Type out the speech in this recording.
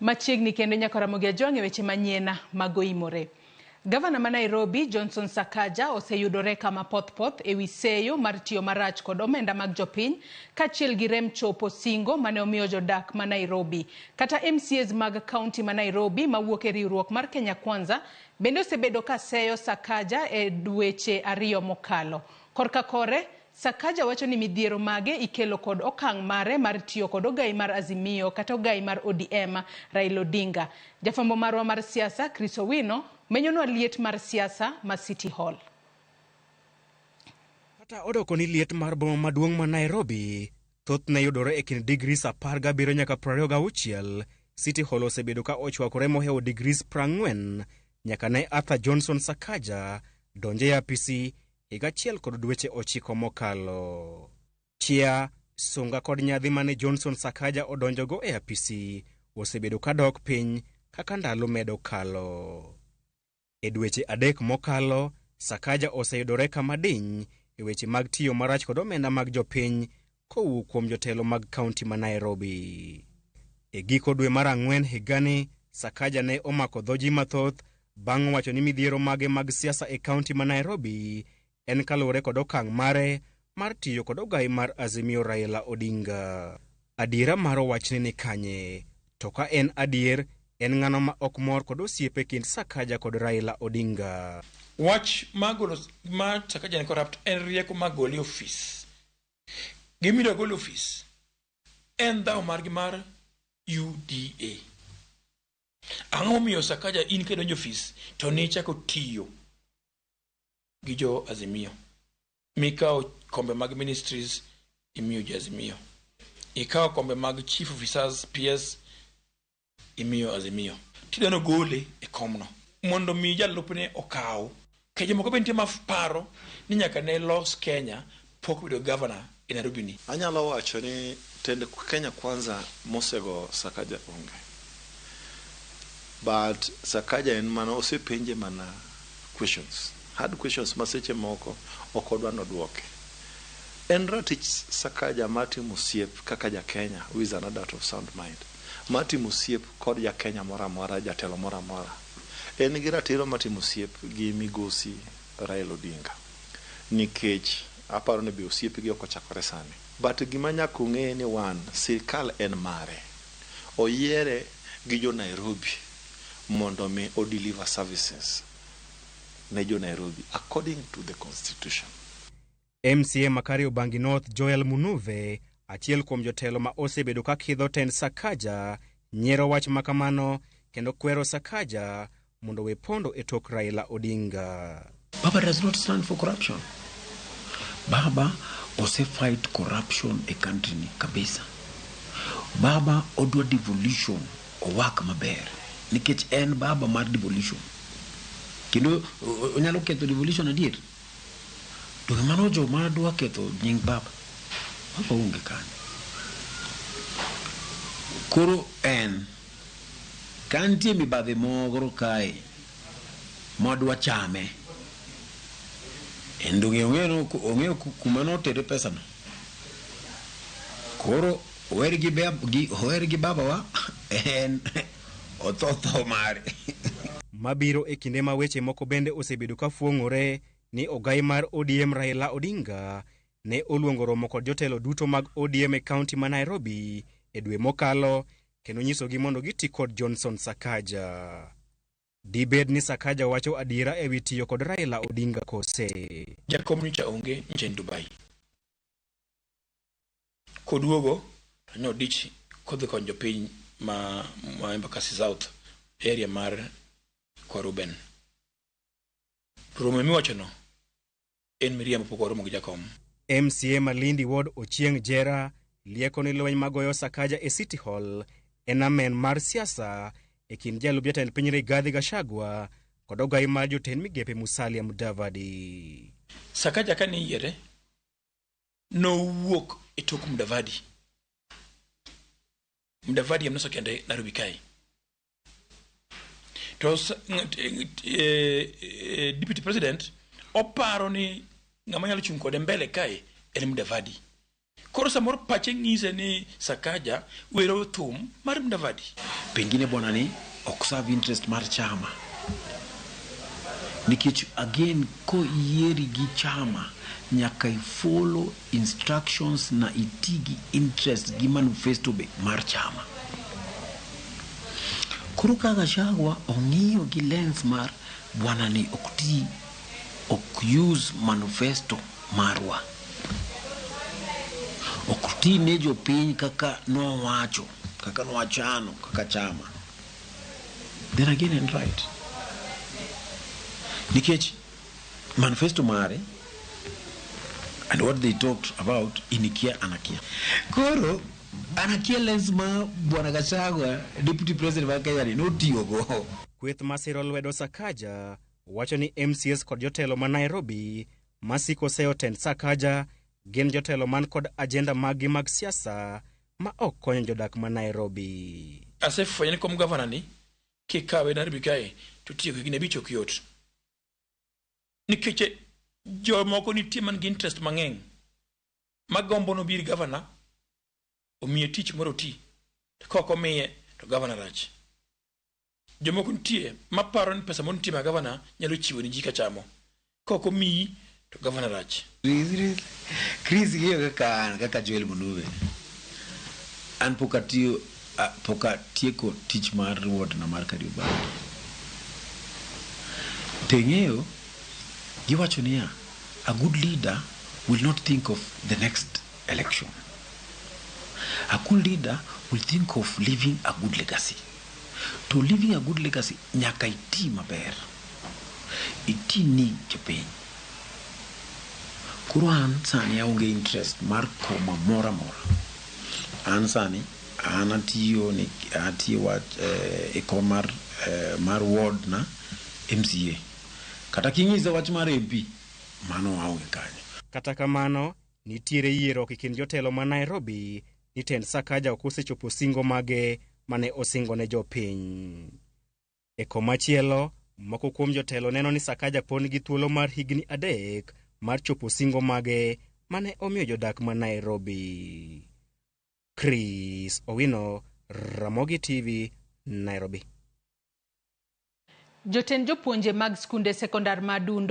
Machiegni kendo nyaka Ramogi Ajwang' e weche manyien mag oimore. Gavana ma Nairobi Johnson Sakaja oseyudore kama poth poth ewi seyo mar tiyo marach kod omenda mag jopiny kaachiel gi rem chopo singo mane omiyo jodak ma Nairobi. Kata MCAs mag kaunti ma Nairobi mawuok e riwruok mar Kenya Kwanza bende osebedo ka seyo Sakaja e dweche 2 mokalo. Korka kore, Sakaja wacho ni midhiero mage ikelo kod okang' mare mar tiyo kod ogai mar Azimio kata ogai mar ODM Raila Odinga. Jafwambo marwa mar siasa Chris Owino menyonwa liet mar siasa ma City Hall. Kata odoko ni liet mar boma maduong' ma Nairobi thothne yudore e kind degrees 17 nyaka 26, City Hall osebedo ka ochwakore mohewo degrees 40 nyaka ne Arthur Johnson Sakaja donje e apisi higa achiel kod dweche 9 mokalo. Chia, sunga kod nyadhi mane Johnson Sakaja odonjogo e apisi osebedo ka dok piny kaka ndalo medo kalo. E dweche 3 mokalo, Sakaja oseyudore kama diny e weche mag tiyo marach kod omenda mag jopiny kowuok kuom jotelo mag kaunti ma Nairobi. E giko dwe mar 4 higani, Sakaja ne omako dho ji mathoth bang' wacho ni midhiero mage mag siasa e kaunti ma Nairobi en kaluwore kod okang' mare mar tiyo kod ogai mar Azimio Raila Odinga. Adiera mar wachni ni kanye? To ka en adier, en ng'ano ma ok mor kod osiepe kind Sakaja kod Raila Odinga? Wach ma Sakaja ni corrupt en rieko mar gole e ofis. Gimido gole ofis en dhawo margi mar UDA. Ang'o momiyo Sakaja in kidonjo ofis to nichako tiyo gi jo Azimio? Mikawo kombe mag ministries imiyo jo Azimio. Ikawo kombe mag chief officers PS imiyo Azimio. Tidwaro gole e komno mondo mi jalupne okaw. Ke jomoko be nitie ma paro ni nyaka ne los Kenya pok bedo governor e Nairobi ni. Anyalo wacho ni tend Kenya Kwanza mosego Sakaja onge. But Sakaja en mana osepenje mana questions. Hard questions ma seche moko ok odwa nodwoke. En ratich Sakaja mar timo osiep kaka ja Kenya who is an adult of sound mind. Mar timo osiep kod ja Kenya moro amora, jatelo moro amora. En gi ratiro mar timo osiep gi migosi Raila Odinga. Nikech aparo ni be osiepgi ok ochakore sani. But gima nyaka ung'e ni wan, sirkal en mare. Oyiere gi jo Nairobi mondo mi o deliver services ne jo Nairobi according to the constitution. MCA ma Kariobangi North Joel Munuve, achiel kuom jotelo ma osebedo ka kidho tend Sakaja, nyiero wach makamano kendo kwero Sakaja mondo we pondo e tok Raila Odinga. Baba does not stand for corruption. Baba ose fight corruption e country ni kabisa. Baba odwa devolution owak maber nikech en baba mar devolution. Kendo onyalo ketho devolution adier. To mano joma dwa ketho nying baba. Baba onge kanyo. Koro en ka nitie mibadhi moro kae madwa chame. En donge ong'eyo kuma notere pesa no. Koro oher gi babawa en otho tho mare. Mabiro e kinde ma weche moko bende osebedo ka fuong'ore ni ogai mar ODM Raila Odinga ne oluongo romo kod jotelo duto mag ODM e kaunti ma Nairobi e dwe mokalo kendo nyisogi mondo giti kod Johnson Sakaja. Dibed ni Sakaja wacho adiera ewi tiyo kod Raila Odinga kose? Jakom nyocha onge nyocha en Dubai. Koduogo to nodich kodhi konyo jopiny ma Embakasi South area mar kwa Ruben. Romo miwachono en miriambo, pok waromo gi jakom. MCA Malindi Ward Ochieng' Jera lieko ni lweny magoyo Sakaja e City Hall en amen mar siasa e kind jalup jatend piny Rigathi Gachagua kod ogai mar jotend migepe Musalia Mudavadi. Sakaja kane iyiere nowuok e tok Mudavadi. Mudavadi ema nosekende Nairobi kae. To deputy president oparo ni ng'ama nyalo chung' kode mbele kae en Mudavadi. Koro samoro pache ng'ise ni Sakaja wero thum mar Mudavadi. Pengine bwana ni ok serve interest mar chama. Nikech again koyieri gi chama nyaka i follow instructions na iti gi interest gi manifesto be mar chama. Koro ka Gachagua ong'iyo gi lens mar bwana ni ok ti ok use manifesto marwa. Ok ti ne jopiny kaka nowacho, kaka nwachano kaka chama. Then again en right. Nikech manifesto mare and what they talked about inikia anakia. Koro anakia lens ma bwana Gachagua deputy president mar Kenya ni notiyogo. Kweth masiro lwedo Sakaja wacho ni MCAs kod jotelo ma Nairobi masiko seyo tend Sakaja gin jotelo man kod agenda maggi mag siasa ma ok konyo jodak ma Nairobi. Asefwenyo ni kom gavana ni kikawe Nairobi kae to tieko higni 5 ok yot. Nikech jomoko nitie man gi interest mang'eny magombo nobir gavana omiye tich moro oti to ka ok omiye to gavana rach. Jomoko nitie maparo ni pesa moro nitie ma gavana nyalo chiwo ni ji kachamo. Ka ok omiyi to gavana rach. Chris ng'iyo kaka an kaka Joel Munuve. An pok atiyo pok atieko tich mar ward na mar Kariobangi. To ing'eyo giwacho niya a good leader will not think of the next election. A good leader will think of leaving a good legacy. To leaving a good legacy nyaka iti maber. Iti ni jopiny. Koro an sani aonge interest mar koma moro amora. An sani an atiyo ni atiyo wach e kom mar ward na MCA. Kata king'isa wach mar MP, mano aonge kanyo. Kata kamano, nitiere yierruok e kind jotelo ma Nairobi ni tend Sakaja ok osechopo singo mage mane osingo ne jopiny. E komachielo, moko kuom jotelo neno ni Sakaja pod nigi thuolo mar higni 3 mar chopo singo mage mane omiyo jodak ma Nairobi. Chris Owino, Ramogi TV, Nairobi. Jotend jopuonje mag skunde sekondar ma Adundo